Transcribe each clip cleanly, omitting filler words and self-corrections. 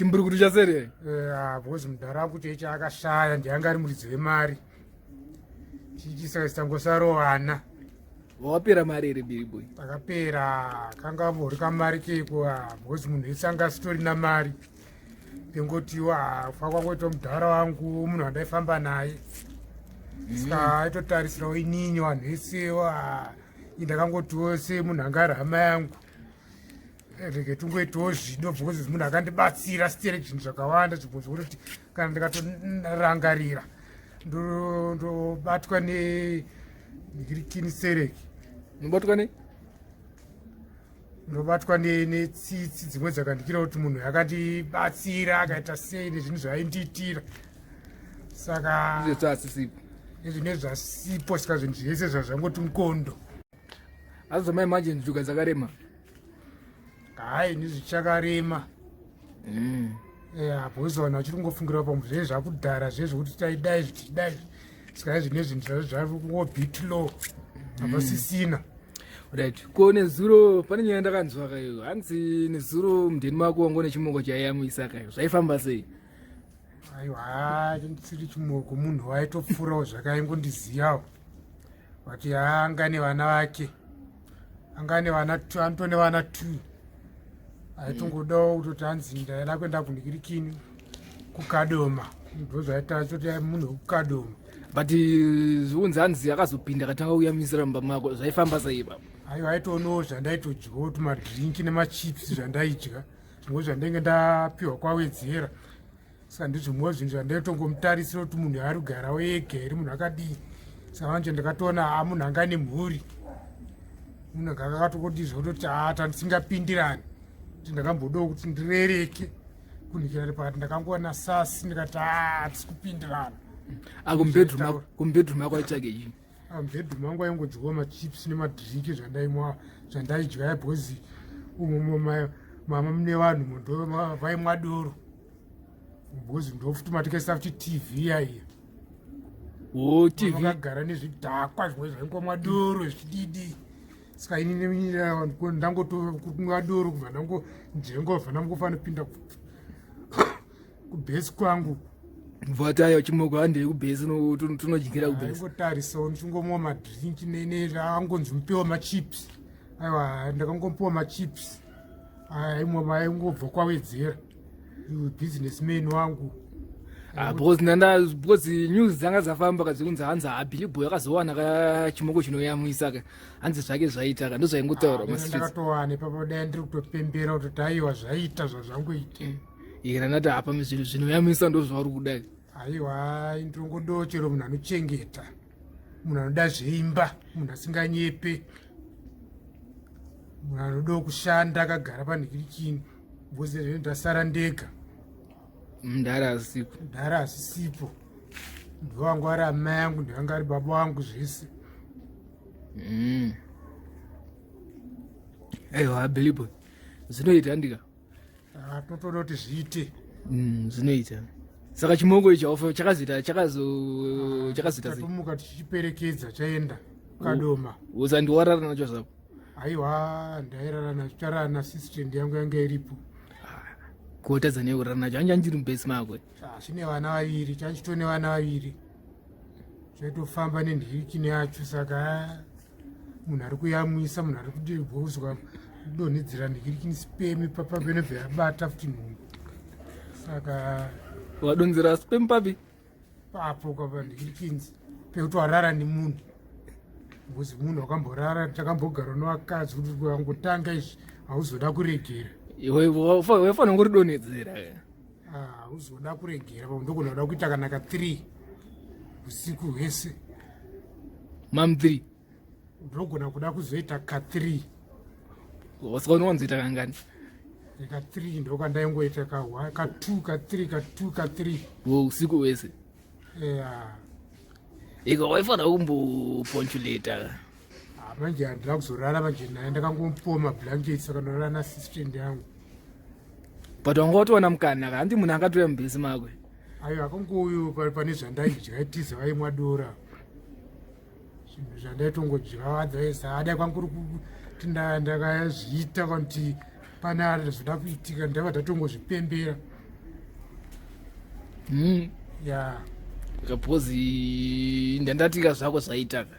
Chimburukutu chaseri. Eh, because mudhara wangu chaicho akashaya, ndiye anga ari muridzi wemari. Chichisa chitangosarovana. Wapera mari here, Billy Boy? Akapera, kanga vori kamari keko, because munhu wese anga asitorina mari. Pengotiwa fa kwangoitwa mudhara wangu, munhu wandaifamba naye, saka aitotarisirawo inini vanhu vesewo. Indakangotiwo semunhu anga ari hama yangu, rege tungoitawo zvido, because munhu akandibatsira sterek zvinhu zvakawanda, zvimwe zvekutoti kana ndikatorangarira ndobatwa nenhirikini sereki. Unobatwa ne? Ndobatwa netsitsi dzimwe dzakandikira kuti munhu akandibatsira akaita sei nezvinhu zvaaindiitira, saka Izvo asisipo. Nezvine zvasipo, saka zvinhu zvese zvazvangoti mukondo. Asi zvamai manje njuga dzakarema. Hai, nezvichakarema. Ya, because vanhu vachiri kungofungira pamwe zve zvakudhara, zve zvekuti taidai zvichidai, saka zvine zvinhu zvazvo zvari kungobit low, hapasisina. Right, ko nezuro pane nyaya ndakanzwa kayo, hanzi nezuro mudheni mako wanga une chimoko chaiyamwisa kayo, zvaifamba sei? Aiwa, chisiri chimoko, munhu waitopfuurawo zvakaingondiziyawo, but anga nevana vake, anga nevana two, anotone vana two, aitongodawo kutoti hanzi ndaida kuenda kunhikirikini kuKadoma, ndo zvaita choti munhu wekuKadoma. But zviunzi hanzi akazopinda akatanga kuyamisira mumba mako, zvaifamba sei baba? Aiwa, aitoonawo zvandaitodyawo, tumadrinki nemachips zvandaidya, zvimwe zvandainge ndapiwa kwawedzera, saka ndizvimwewo zvinhu zvandaitongomutarisira kuti munhu ari kugarawo ega here, munhu akadii. Saka manje ndakatoona a munhu anga nemhuri, munhu anga akatokoti zvototi a tandisingapindirani, kuti ndakambodawo kuti ndirereke kunhikirani pakati, ndakangoona sasi ndikati a hatisi kupindirana. Kumubedroom yako aitsvage chii? Mubedroom mangu aingodyiwa machips nemadrinki zvandaimwa, zvandaidya, because umo mama mune vanhu ndo vaimwa doro, because ndofuti matikaisa futi TV yaiya. O, TV. Vakagara nezvidhakwa zvimwe zvaingomwa doro zvididi, saka inini ndangotokumwa doro kubva ndangonjengobva ndangofana pinda kubhesi kwangu. Bvatayo chimoko, handei kubhesi, tunodyira kubhesi. Aingotarisawo ndichingomwa madrinki nene, angonzi mupiwa machips. Aiwa, ndakangopiwa machips, aimwa aingobva kwawedzera, businessman wangu. Ah, because nanda because news dzanga dzafamba kadzikunzi hanzi haBilly Boy akazowana ka chimoko chinoyamwisa ka, hanzi zvake zvaita ka, ndozvaingotaurwa mastreets. Ndakatowana ipapo, dai ndiri kutopembera kutoti aiwa, zvaita zvazvangoita. Ika ndati apa zvinhu zvinoyamwisa ndo zvauri kuda. Aiwa, ndinongodawo chero munhu anochengeta, munhu anoda zveimba, munhu asinganyepe, munhu anodawo kushanda akagara panhikirikini, because zvino ndasara ndega. Mudhara asisipo. Mudhara asisipo, ndovangu ari amai angu, ndivanga ari baba vangu, zvese. Aiwa, Billy Boy, zvinoita ndika. Ah, totoda kuti zviite. Zvinoita. Saka chimoko ichi haufa chakazoita chakazoita sei? Tatomuka tichiperekedza chaenda Kadoma. Uzandiwarara nacho zvako? Aiwa, ndairara nacho, charara naassistant yangu yanga iripo. Kotadza nekurara nacho, anja ndiri mubhesi mako. Ah, zvine vana vaviri, chachitone vana vaviri, chaitofamba nenhirikini yacho, saka munhu ari kuyamwisa, munhu ari kudibhozwa kudonhedzera nhirikini sperm papa penobva yabata futi nhumbu, saka Wadonzera sperm papi? Papo kapanhirikinzi pekuti warara nemunhu, because munhu wakamborara, takambogara nevakadzi, kuti wangotanga izvi hauzoda kuregera. Wafanira kuridonhedzera. Ah, hauzoda kuregera, pamwe ndogona kuda kuita kana ka 3 usiku hwese. Mam 3? Ndogona kuda kuzoita ka 3. Saka unowanzoita kangani? Ka 3 ndokandaingoita, ka 1, ka 2, ka 3, ka 2, ka 3. Wo, usiku wese? Yeah. Ika waifanira kumboponchuleta. Ah, manje handina kuzorara manje naye, ndakangomupiwa mablankets, saka ndorara naassistant yangu. But wanga watowana mukana ka, handi munhu akatouya mubhesi mako? Aiwa, akangouyu pane zvandaidya, itiza vaimwa dora, zvinhu zvandaitongodya, otherwise hadai kwanguri kuti ndakazviita kuti pane zvoda kuitika, ndava tatongozvipembera. Ya. Because ndandatika zvako zvaitaka.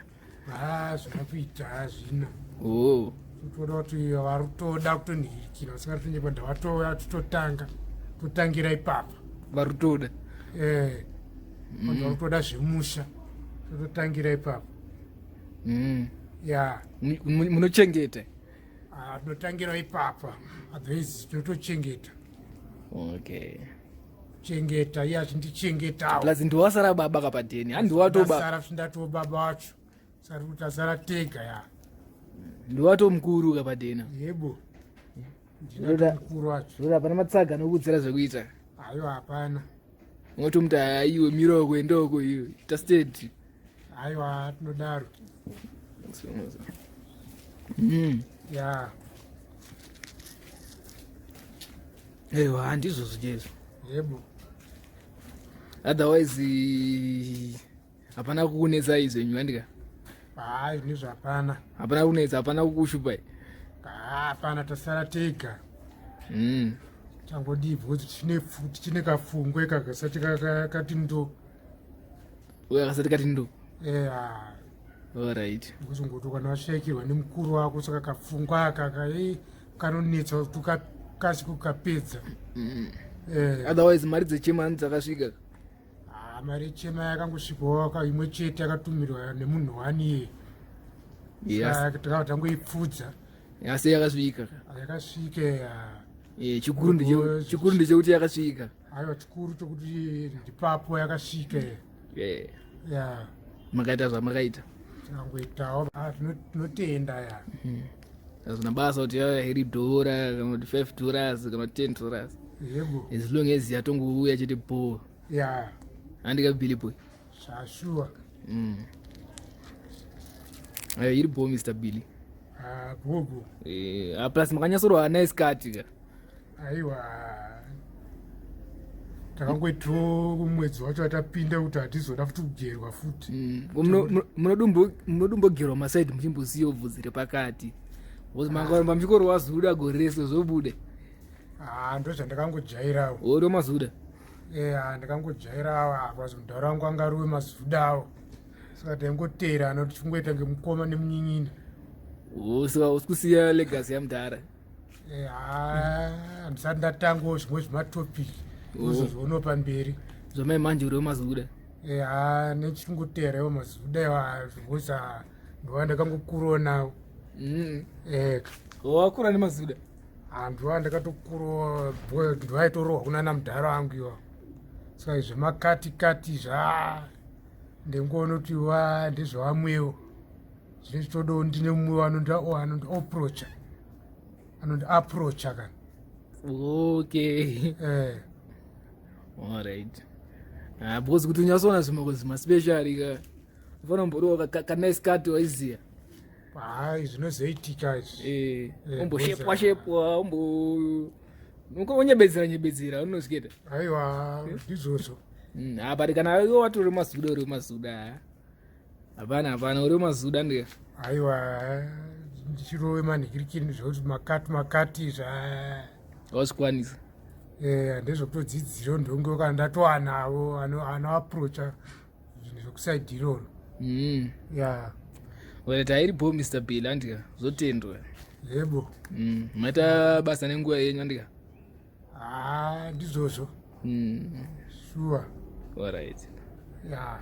Ha, zvina kuita hazvina. Oh. Toda kuti vari kutoda kutonhirikira vasingatotonyepa, ndavatouya tototanga, totangira ipapa. Vari kutoda. Eh, vanhu vari kutoda zvemusha, tototangira ipapa. Ya. Munochengeta. Ah, tinotangira ipapa, otherwise tinotochengeta. Okay. Chengeta, iye achindichengetawo. Plus ndiwasara baba kapadheni, handiwatoba. Ndasara, ndatoo baba wacho, sari kuti tasara tega, ya. Ndiwato mukuru kapadhena. Yebo, ndinatoo mukuru wacho. Zvoda hapana matsaga anokuudzira zvekuita. Aiwa, hapana. Unotomuti aiwe, miroko, endoko iwe, ita steady. Aiwa, tinodaro. Ya. Aiwa, handizvozvo chaizvo. Yebo. Otherwise hapana kukunetsai zvenyu, andika? Hayi, ndizvo, hapana. Hapana kunetsa, hapana kukushupai. Hapana, tasara tega. Changodii, because tichine kafungwe kakasati kati ndo. Uye akasati kati ndo. Eya. Alright. Kuzongoti kana washayikirwa nemukuru wako, saka kafungwa aka kanonetsa kuti ukakasi kukapedza. Eh. Otherwise mari dzechema dzakasvika? Ah, mari yechema yakangosvikawo imwe chete, yakatumirwa nemunhu waniye. Yes. Takava tangoipfudza. Asi yakasvika? Yakasvika, ya. Eh, chikuru ndechekuti yakasvika. Aiwa, chikuru chokuti ndipapo yakasvika. Ya. Makaita zvamakaita. Tingangoitawo. Ah, tinotenda, ya. Hazvina basa kuti yauya iri dhora kana kuti $5 kana kuti $10. Yebo. As long as yatongouya chete, bho. Ya. Handika, Billy Boy? Zvashuwa. Ayo, iri bho, Mr Billy. Ah, bhobho. Eh, ah, plus makanyatsorwa nice cut ka. Aiwa, takangoitiro mwedzi wacho watapinda kuti hatizoda futi kugerwa futi. Munodumbogerwa masaidi, muchimbosiya bvudzi repakati, because mangaramba muchikorwa zuda gore rese, zvobude. Ah, ndo zvandakangojairawo. Ori mazuda. Eya, ndakangojairawo apa mudhara wangu anga ari wemazudawo, saka taingoteerana kuti tichingoita ngemukoma nemunyin'ina. Saka usi kusiya legacy yamudhara? Handisati ndatangawo zvimwe zvematopic. Oh. Izvozviono pamberi. Zvamai manje uri wemazuda. Eya, nechingoteerawo mazuda iwa, zvikuza ndova ndakangokurawo nawo. Wakura nemazuda. Handiwa, ndakatokurawo, ndivaitorohwa kunana mudhara wangu iwa, saka zvemakati kati zva ndingoona kuti wa ndezvevamwewo, zvine zvitodawo ndine mumwe anondiapproacha, anondiapproacha kana. Okay. Eh. Alright. Ah, because kuti unyatsoona zvimwe zvimaspecial ka, ufanira kumboriwo kanice cut, waiziya. Hai, zvinozoitika izvi. Eh, Eh, umboshepwa boza. shepwa, umbo unyebedzera nyebedzera, unozviketa. Aiwa, ndizvozvo. Ah, but kana iwe watori mazuda, uri mazuda, hapana, hapana, uri mazuda ndika. Aiwa, ndichirove manhikirikini zvekuti makati makati zva. Wazvikwanisa. Eh, ndezvekutodzidziro, ndonge kana ndatowanavo anoapproacha zvinhu zvekusaidhi iroro. Ya. Well, tairipo, Mr Bill, andika, zvotendwa. Yebo. Maita basa nenguva yenyu, andika. Ha, ndizvozvo. Shuwa. Alright. Ya.